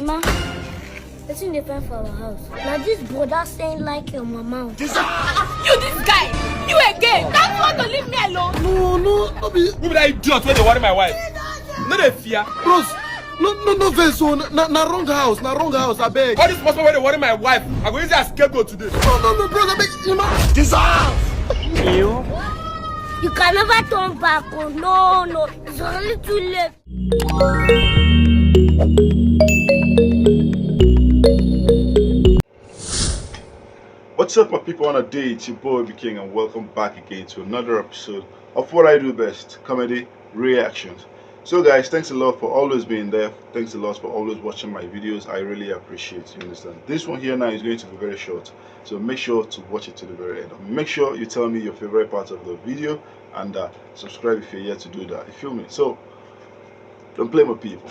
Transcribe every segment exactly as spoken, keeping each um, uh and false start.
Wetin dey find for our house? Na this brother saying like your mama. You this guy, you again. That's want to leave me alone. No, no, no be. Who be that idiot wey dey worry my wife? No dey fear. Bros, no, no, no vex o. Na, na, na wrong house, na wrong house, abeg. All this person wey dey worry my wife, I go use it as scapegoat today. No, no, no, bros, abeg, you know. Jesus! You can never turn back. Oh, no, no, it's already too late. What's up, my people? On a day, it's your boy B King, and welcome back again to another episode of What I Do Best, comedy reactions. So, guys, thanks a lot for always being there. Thanks a lot for always watching my videos. I really appreciate, you understand. This one here now is going to be very short, so make sure to watch it to the very end. Make sure you tell me your favorite part of the video and uh, subscribe if you're yet to do that. You feel me? So, don't play my people.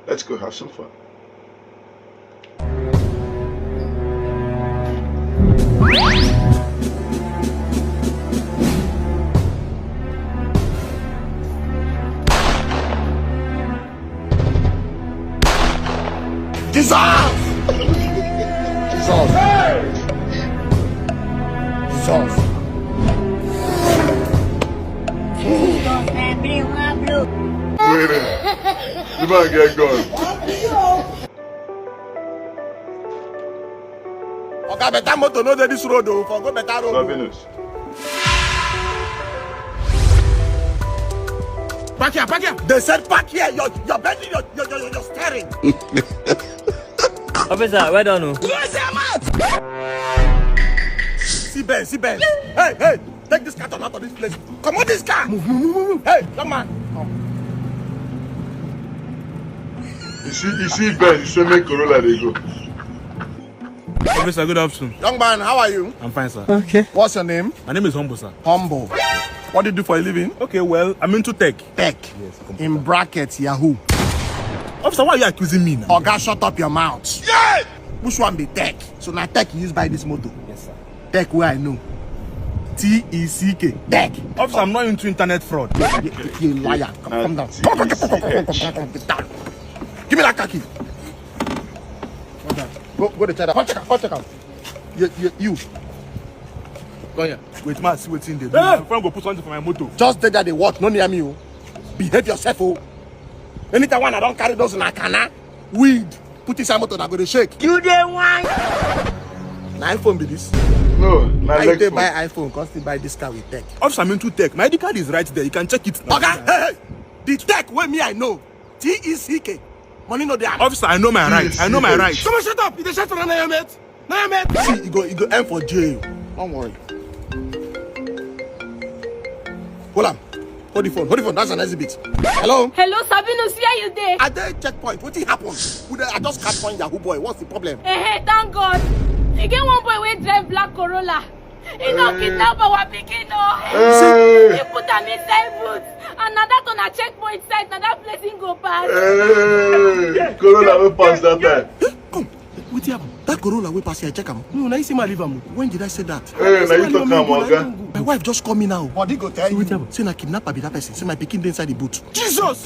Let's go have some fun. Jesus! Jesus! Jesus! Wait a minute. The man get gun. Oga, better motor no dey this road o. For go better road. Sabinus. Park here, park here. They said park here. You're, you're bending your, your, your, your steering. Officer, well done o. See Ben, see Ben. Hey, hey, take this carton out of this place. Come on, this car. Move, move, move, move, move. Hey, come on. Come. You see, you see Ben, you say make Corolla dey go. Officer, good afternoon. Young man, how are you? I'm fine, sir. Okay. What's your name? My name is Humble, sir. Humble. What do you do for a living? Okay, well, I'm into tech. Tech. In brackets, Yahoo. Officer, why are you accusing me now? Oga, shut up your mouth. Yeah! Which one be tech? So na tech you use buy this motor? Yes, sir. Tech where I know. T E C K. Tech. Officer, I'm not into internet fraud. You, you, you liar. Come, come down. Come, come, come, come, come, come, come, come, come, come, come, come. Give me that car key. Go, go the check out. Come check out. Come check out. You, you, you. Go here. Wait, man, see wetin dey do. My friend go put something for my motor. Just dey there dey watch, no near me o. Behave yourself o. Anytime one I don carry those nakana, weed, put inside motor, na go dey shake. You dey whine. Na iPhone be this. No, na How you take Lexus. Buy iPhone, come still buy this car with tech? Officer, I'm into tech. My I D card is right there. You can check it now. Oga, hey, hey, the tech wey me I know, T E C K. Money no dey happen. Officer, I know my rights. I know my rights. Come on, shut up. You dey shout for na your mate. Na your mate. See, you go, you go end for jail. Don't worry. Hold on. Hold the phone. Hold the phone. That's an exhibit. Hello. Hello, Sabinus, where you dey? I dey checkpoint. Wetin happen? We dey, I just catch one Yahoo boy. What's the problem? Eh, hey, thank God. You get one boy wey drive black Corolla. He no kidnap our pikin o. Hey. He put am inside boot. And na that on a checkpoint site, na that place he go pass. Hey, Corolla wey pass that time. Come. Wetin happen? That Corolla wey pass here, check am. No, na you see my leave am. When did I say that? Hey, na you talk am, oga. My wife just call me now. Body go tell you. Wetin happen? Say na kidnapper be that person. Say my pikin dey inside the boot. Jesus!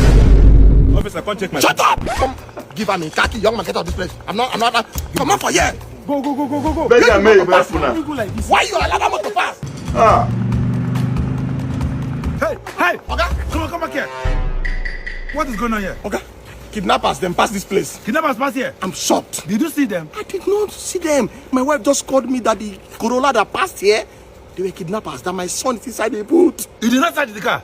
Officer, come check my. Shut up! Come, give am a khaki, young man, get out of this place. I'm not, I'm not. Come out for here. Go, go, go, go, go, go. Beg am make you help una. Why you allow that motor pass? Ah. Hey, hey, Oga, come on, come back here. What is going on here? Oga, kidnappers dem pass this place. Kidnappers pass here. I'm shocked. Did you see them? I did not see them. My wife just called me that the Corolla that passed here, they were kidnappers. That my son is inside the boot. You did not search the car.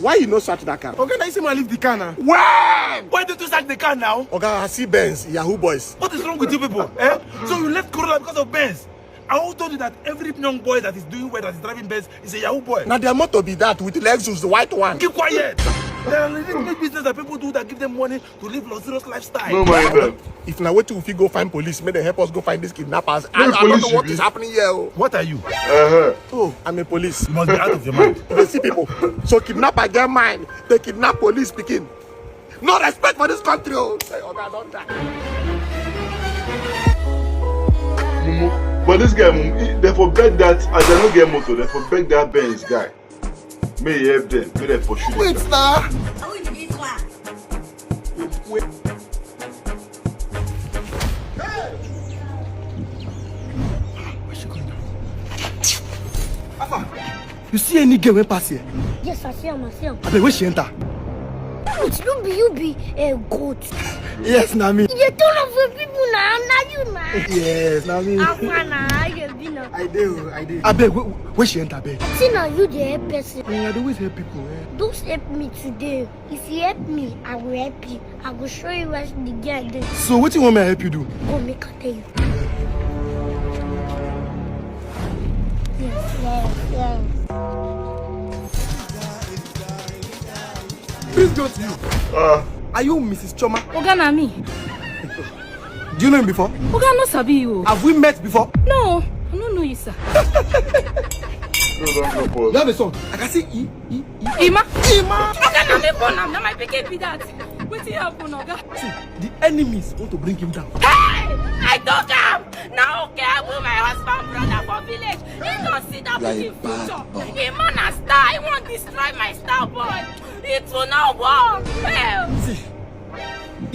Why you no search that car? Okay, now you see my leave the car now. When? Why did you search the car now? Oga, I see Benz, Yahoo boys. What is wrong with you people? Eh? So you left Corolla because of Benz? And who told you that every young boy that is doing well, that is driving Benz, is a Yahoo boy? Now their motto be that with Lexus, the white one. Keep quiet. There are legitimate business that people do that give them money to live luxurious lifestyle. No mind them. If na wetin we fit go find police, make dem help us go find these kidnappers. I, No I don't police know you what be. Is happening here. Oh. What are you? Uh-huh. Oh, I'm a police. You must be out of your mind. You dey see people. So kidnapper get mind. They kidnap police pikin. No respect for this country. Oh, say, Oga don die. Mumu. But this guy, Mumu, he- they for beg that, as they no get motor, they for beg that Benz guy. May he help them, may they pursue them. Wait now. Who is this one? Wait. You see any girl wey pass here? Yes, I see am, I see am. Abeg, where she enter? But you be, you be a goat. Yes, na me. You dey turn up for people na, na you na. Yes, na me. How far na? How you be na? I dey o, I dey. Abeg, where, where she enter, abeg? See na you dey help person. Eh, I dey always help people. Eh. Don't help me today. If you help me, I will help you. I go show you where the girl dey. So wetin you want me I help you do? Go make I tell you. Yes, yes, yes. Please go to you. Uh, are you Missus Choma? Oga na me. Do you know him before? Oga no sabi you. Have we met before? No, I no know you, sir. You have a son. I can see E. Ima. Ima. Oga na me born am, na my pikin be that. Wetin happen, oga? See, the enemies want to bring him down. Hey! I talk am. Na okay, I will my husband brother for village. He no see that pikin future. Ima na star. He wan destroy my star boy. It will not work. Well. See,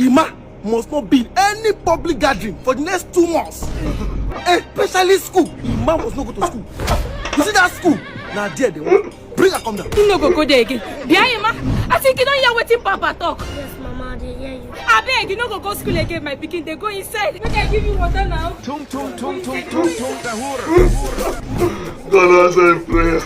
Ima must not be in any public gathering for the next two months. Especially school. Ima must not go to school. You see that school? Now there they want. Bring her come down. You no go go there again. Behind him, ah, I think you don't hear wetin Papa talk. Yes, Mama, I dey hear you. Abeg, you no go go school again, my pikin. Dey go inside. Make I give you water now. Tum tum tum tum tum tum. God answer in prayer.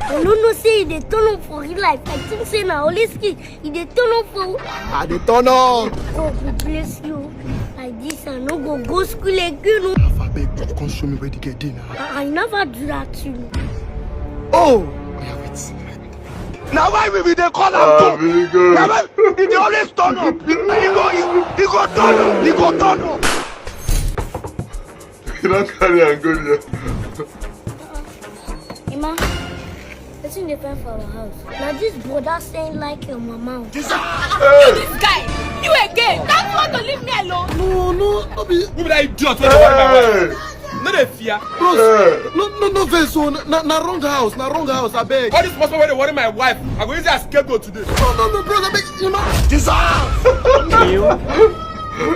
I no know say e dey turn up for real life. I think say na only skin e dey turn up for. I dey turn up. God go bless you. Like this, I no go go school again o. Abeg, you come show me where the girl dey now. I, I never do that to you. Oh! Oya, wait. Na why we be dey call am Ah, go. Very good. Na why he dey always turn up. He go, he, he go turn up. He go turn up. You don't carry and go there. Emma, wetin dey find for our house? Na this brother saying like your mama. This guy, you again. Don't you want to leave me alone? No, no, no be. Who be that idiot wey dey worry my wife? No dey fear. Bros, no, no, no vex o. Na, na wrong house, na wrong house, abeg. All this small small wey dey worry my wife, I go use it as scapegoat today. No, no, no, bros, abeg, Emma. Jesus!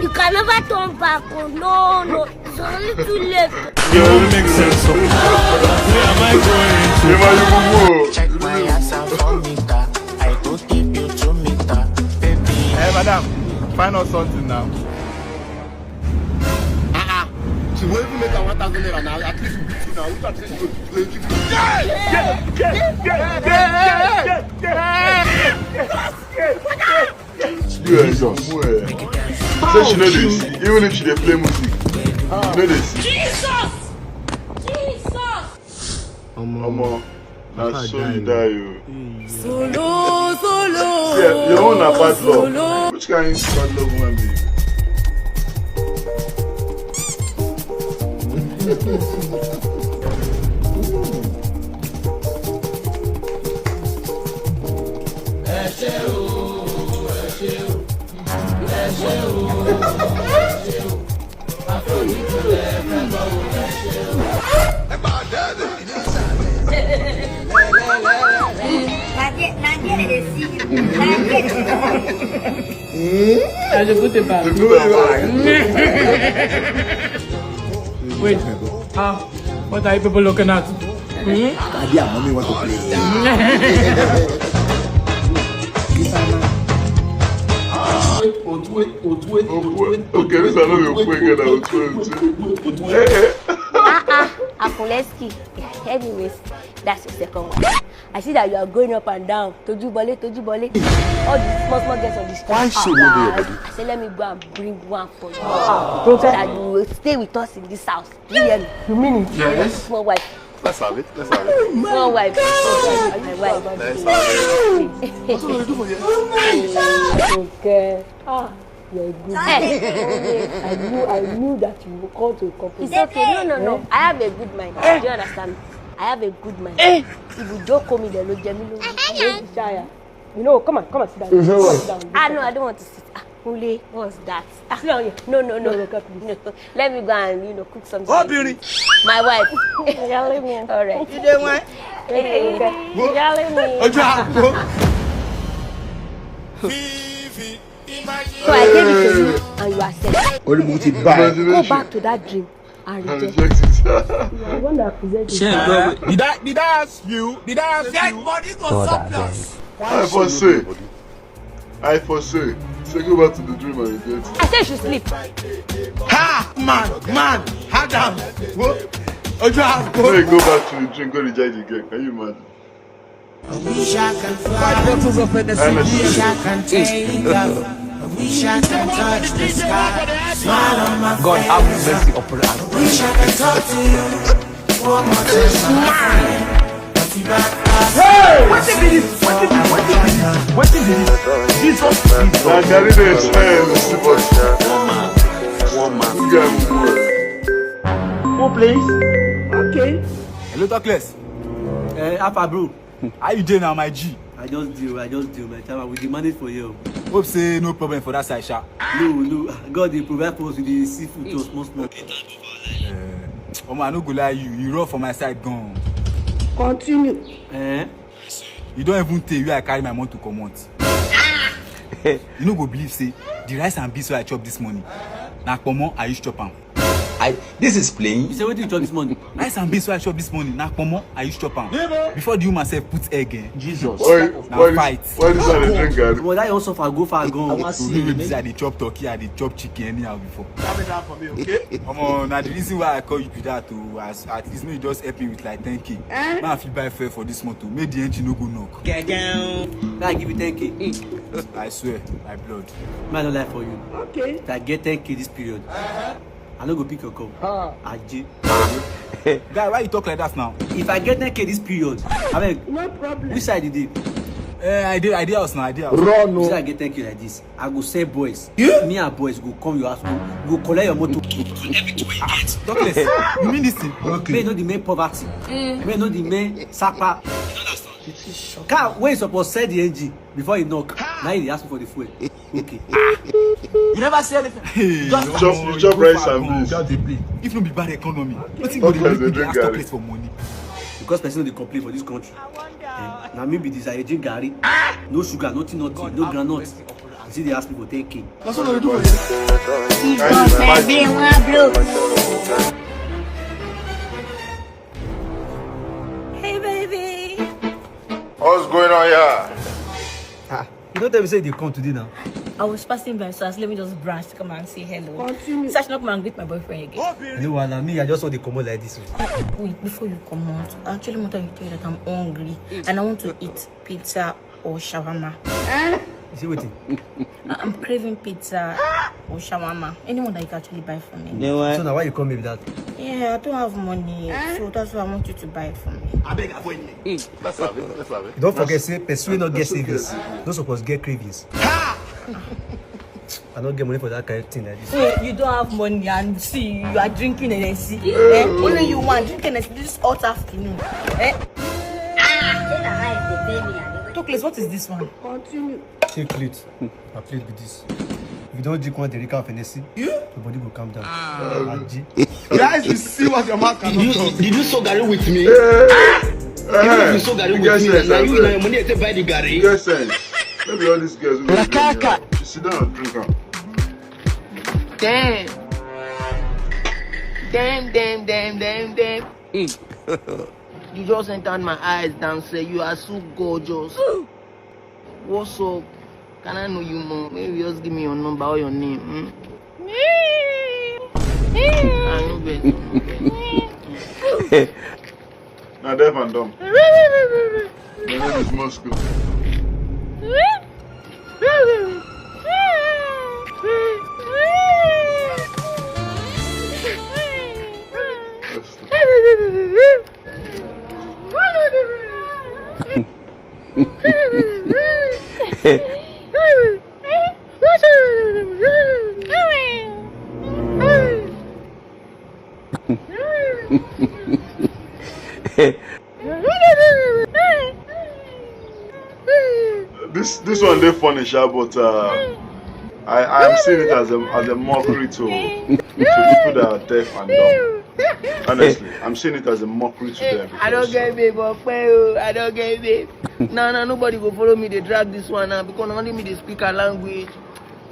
You can never turn back o. No, no. It's only too late. It won't make sense. So where am I going to? Check my ass and four meter. I go keep you two meter, baby. Hey, madam, find us something now. Ah, ah. She won't even make her one thousand naira now. At least we beat you now. Which at least you go give you? Yeah! Yeah! Yeah! Yeah! Yeah! Yeah! Yeah! Yeah! Yeah! Yeah! Yeah! Yeah! Yeah! Say she no dey see, even if she dey play music, she no dey see. Jesus! Jesus! Omo, omo, na so you die o. Solo, solo. Yeah, your own na bad luck. Which kind bad luck woman be? Ẹ ṣé o, ẹ ṣé o, ẹ ṣé o, ẹ ṣé o. Àforíjì lẹ fẹ́ bọ̀ wò, ẹ ṣé o. Ẹ pàdé mi. Na there, na there they dey see you. Na there. I should put it back. Wait, ah, what are you people looking at? Hmm? Daddy and mommy want to play. Wait, wait, wait, wait, wait, wait, wait. Okay, this I know you play again. Wait, wait, wait, wait, wait. Eh, eh. Ah, ah, Afuleski. Anyways, that's your second one. I see that you are going up and down. Tojubole, Tojubole. All the small, small girls on the street. Why so no dey your body? I say, let me go and bring one for you. Ah, so that you will stay with us in this house. Do you hear me? You mean it? Yes. Small wife. Let's have it. Let's have it. Small wife. My wife. Let's have it. What do you do for here? Okay. Ah. You're a good man. I knew, I knew that you would come to a couple. It's okay. No, no, no. Eh? I have a good mind. Eh? Do you understand? I have a good mind. Eh? If you don't call me, they no jẹ mí lójú. Don't be shy. You know, come on, come and sit down. Sit down. Ah, no, I don't want to sit. Ah, Kule, what's that? Ah, sit down here. No, no, no. No, no, please. No. Let me go and, you know, cook something. Obìnrin. My wife. Ìyálé mi. All right. You dey wine? Hey. Ìyálé mi. Ojú àpò. Vivi. So I gave it to you and you accept. Orí mo ti bá ẹ. Go back to that dream. I I reject reject it. it. I wonder if it's Shame, it. God, wait. Did I did I ask you? Did I ask Dead you? Body go God, surplus. Abeg. I for say. I for say. Say go back to the dream and regret it. I said you should sleep. Ha! Man, man, Adam. Wo. Ojo have When go. you go back to the dream, go reject the girl. Can you imagine? I wish I can fly. Bottles of Hennessy. Honestly. Wish I can take off. I wish I can touch the sky. Smile on my God face. Have mercy upon us. Wish I can talk to you one more time. But you back Wetin be this? Wetin be wetin be this? Wetin be this? Jesus is Na Lord. Gary dey smell this but One man. One man. this guy move well. Who plays? Okay. Hello, talk less. Eh, Alpha bro. How you dey now, my G? I just deal, I just deal, my time. We dey manage for you. Hope say no problem for that side, sha. No, no. God dey provide for us with the seafood to small small. Eh, Omo, I no go lie you, you rough for my side gone. Continue. Eh? You don even tey where I carry my motor comot. You no go believe say the rice and beans wey I chop this morning, na kpomo I use chop am. I this is playing. You say wetin you chop this morning? Rice and beans wey I chop this morning, na kpomo I use chop am. Before the woman sef put egg, eh? Jesus. Why Na why fight. Why this guy dey drink garri? Omo, that your suffer go far gone. Our You sin. know, be say I dey chop turkey, I dey chop chicken anyhow before. Have it down for me, okay? Omo, na the reason why I call you be that o. As at least make you just help me with like ten K. Eh? Make I fit buy fuel for this motor. Make the engine no go knock. Make I give you ten K. I swear, my blood. Make I no lie for you. Okay. If I get ten K this period, I no go pick your call. Aje. Guy, why you talk like that now? If I get ten K this period, abeg, No problem. which side you dey? Eh, I dey, I dey house now, I dey house. Run You say o. I get ten K like this, I go sell boys. Me and boys go come your house, go, go collect your motor. Everything wey you get. Talk less. You mean this thing? Make you know the main poverty. Make you know the main sapa. Car wey suppose sell the engine before e knock, na you dey ask me for the fuel. Okay. You never say anything. Hey, You chop you chop rice and beans. If no be bad economy, wetin Talk go dey less, make dey me dey drink ask talk garri. Less for money? Because person no dey complain for this country. Eh, na me be this, I dey drink garri. No sugar, nothing, nothing, no groundnut. You see, dey ask me for ten K. Can you imagine? Hey, baby. What's going on here? Ah, you don't tell me say you dey come today now. I was passing by, so I said, let me just branch to come and say hello. Continue. Such not come and greet my boyfriend again. No wahala, me, I just saw the comot like this. Wait, before you come out, I actually want to tell you that I'm hungry and I want to eat pizza or shawarma. You see wetin? I- I'm craving pizza or shawarma. Anyone that you can actually buy for me. So now why you come here with that? Yeah, I don't have money, so that's why I want you to buy it for me. Abeg, avoid me. Let's have it. Let's have it. Don't forget say person wey no get savings no suppose get cravings. I no get money for that kind of thing like this. So you don't have money and see you are drinking N S C. Eh? Only you want drink N S C this hot afternoon. Eh? Talk less, what is this one? Continue. Take plate. Na plate be this. If you don drink one Derrick of Hennessy, your body go calm down. Aji. Guys, you see what your mouth Did cannot you talk. did you sow garri with me? Eh, Even if you sow garri you with get me, sense, na you na abeg. Your money I take buy the You garri. get sense. No be all these girls wey go dey drink. You sit down and drink am. Damn. Damn, damn, damn, damn, damn. You just entered my eyes down, say you are so gorgeous. What's up? Can I know you more? Maybe just give me your number or your name. Hmm? I know better. Na deaf and dumb. My name is Moscow. This this one dey funny, sha, but uh, I I am seeing it as a as a mockery to to people that are deaf and dumb. Honestly, I'm seeing it as a mockery to them. I don't Because, get babe, but oh, I don't get babe. Nah, nah, nobody go follow me. They drag this one now because only me they speak a language.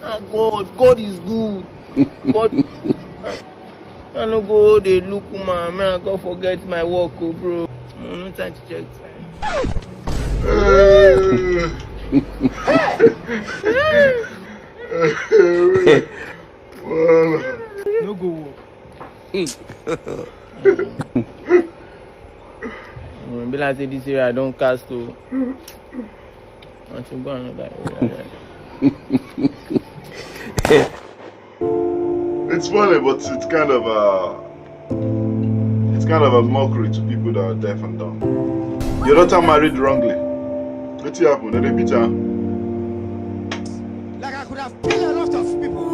Ah, God, God is good. God, I no go dey look woman, man. I go forget my work, oh, bro. No, no time to check time. No go work. Mm, be like say this area I don cast o. I should go another area. It's funny, but it's kind of a it's kind of a mockery to people that are deaf and dumb. Your daughter married wrongly. Wetin happen? Dem dey beat her. Like I could have killed a lot of people.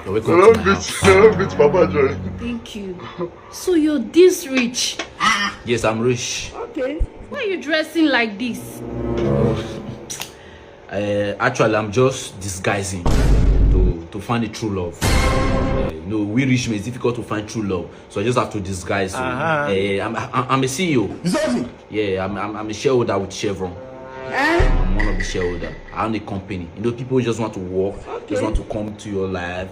You're welcome to my house. Beat Papa Joy. Thank you. So you're this rich? Yes, I'm rich. Okay. Why are you dressing like this? Uh, actually, I'm just disguising to, to find the true love. Uh, you know, we rich men, it's difficult to find true love. So I just have to disguise. So, uh, I'm, I'm, I'm a C E O. Yeah, I'm, I'm, I'm a shareholder with Chevron. I'm one of the shareholder. I own a company. You know, people just want to work, just want to come to your life.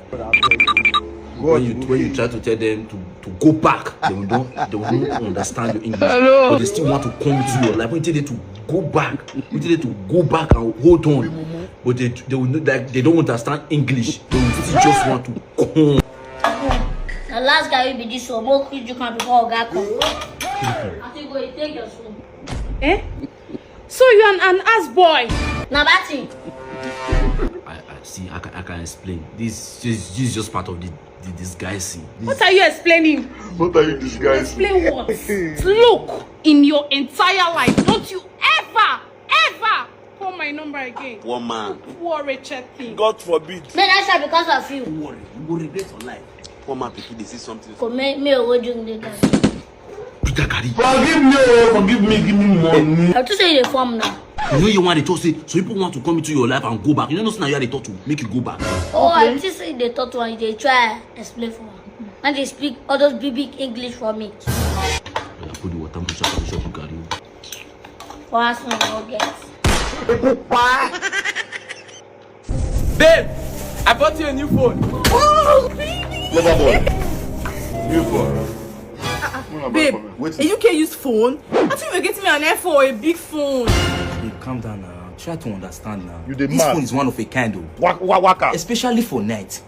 When you, when you try to tell them to, to go back, they will don't, they will not understand your English. But they still want to come to your life. When you tell them to go back, when you tell them to go back and hold on, but they, they will not, like, they don't understand English. They will still just want to come. The last guy will be this one. Make you come before Oga come. I think go take your soon. Eh? So you an, an ass boy? Na that thing. I, I see. I can, I can explain. This, this, this is just part of the, the disguising. This What are you explaining? What are you disguising? Explain what? Look, in your entire life, don't you ever, ever call my number again. One man. Poor wretched thing. God forbid. May that shall because of you. Don't worry, you go regret your life. One man pikin dey see something. Come, me, me go drink the time. Peter Gary. Forgive me, oh, forgive me, give me money. I just say the form now. You know you want to talk say so people want to come into your life and go back. You know, now you are the talk to make you go back. Oh, I just say the thought one. They try explain for me. And they speak all those big, big English for me. Oya, put the water, put some, put some garri. What else we go get? Babe, I bought you a new phone. Oh, baby. Lover boy. New phone. Una buy Babe, for me. Wait. A U K used phone? I thought you were getting me an iPhone or a big phone. Babe, calm down now. Try to understand now. You dey This mad. Phone is one of a kind, though. Wa-, wa-, waka. Especially for night.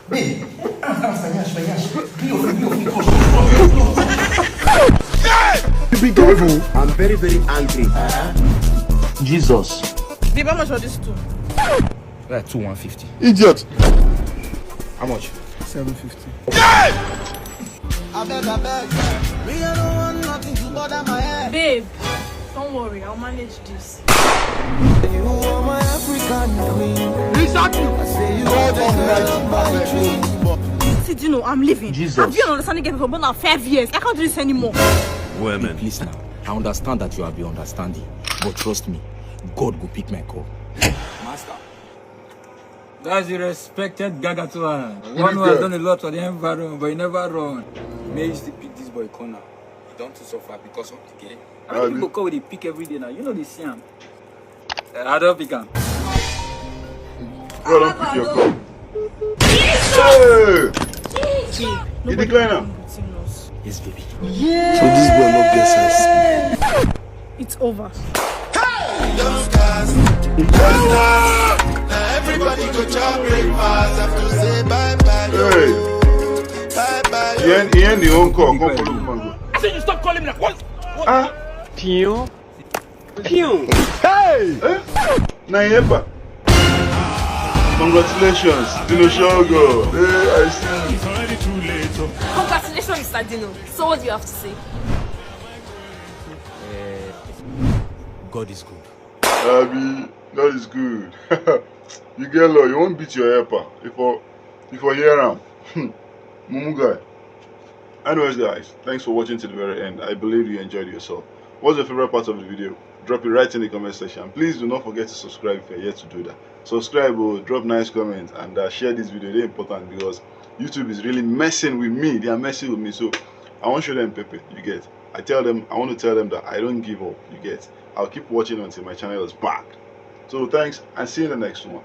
Babe, answer, answer, yash, yash. Be your, be your, be your. You be devil. I'm very, very angry. Jesus. Babe, how much for this two? Like two one fifty. Idiot. How much? Seven fifty. Abeg, abeg. Me, I don't want nothing to bother my head. Babe, don't worry, I'll manage this. You are my African queen. Exactly. I say you are the girl of my dream. See, do you know, I'm leaving. Jesus. I've been on the Sunday game for more than five years. I can't do this anymore. Women. Please now. I understand that you have been understanding, but trust me, God go pick my call. Master. That's the respected Gaga to her. One who has done a lot for the environment, but he never run. May you still pick this boy corner. You don't too suffer because of the game. I mean, people call with the pick every day now. You know the Siam. Uh, I don't pick him. Bro, don't pick your call. Hey! You decline now? Yes, baby. Yeah. So this boy no get sense. It's over. Now everybody go chop breakfast. Have to say bye bye. Hey. Bye bye. He end, he end the own call. Come follow woman go. I said you stop calling me like what? Ah. Pion. Pion. Hey. Eh? Na Yepa. Congratulations, Dino Shogo. Hey, I see. Congratulations, Mister Dino. So what do you have to say? Eh, God is good. Abi, God is good. You get law, you won't beat your helper. If I, You for hear am. Mumu guy. Anyways, guys, thanks for watching to the very end. I believe you enjoyed yourself. What's your favorite part of the video? Drop it right in the comment section. Please do not forget to subscribe if you're yet to do that. Subscribe, oh, drop nice comments, and uh, share this video. They're important because YouTube is really messing with me. They are messing with me. So I want to show them pepe. You get? I tell them, I want to tell them that I don't give up. You get? I'll keep watching until my channel is back. So thanks, and see you in the next one.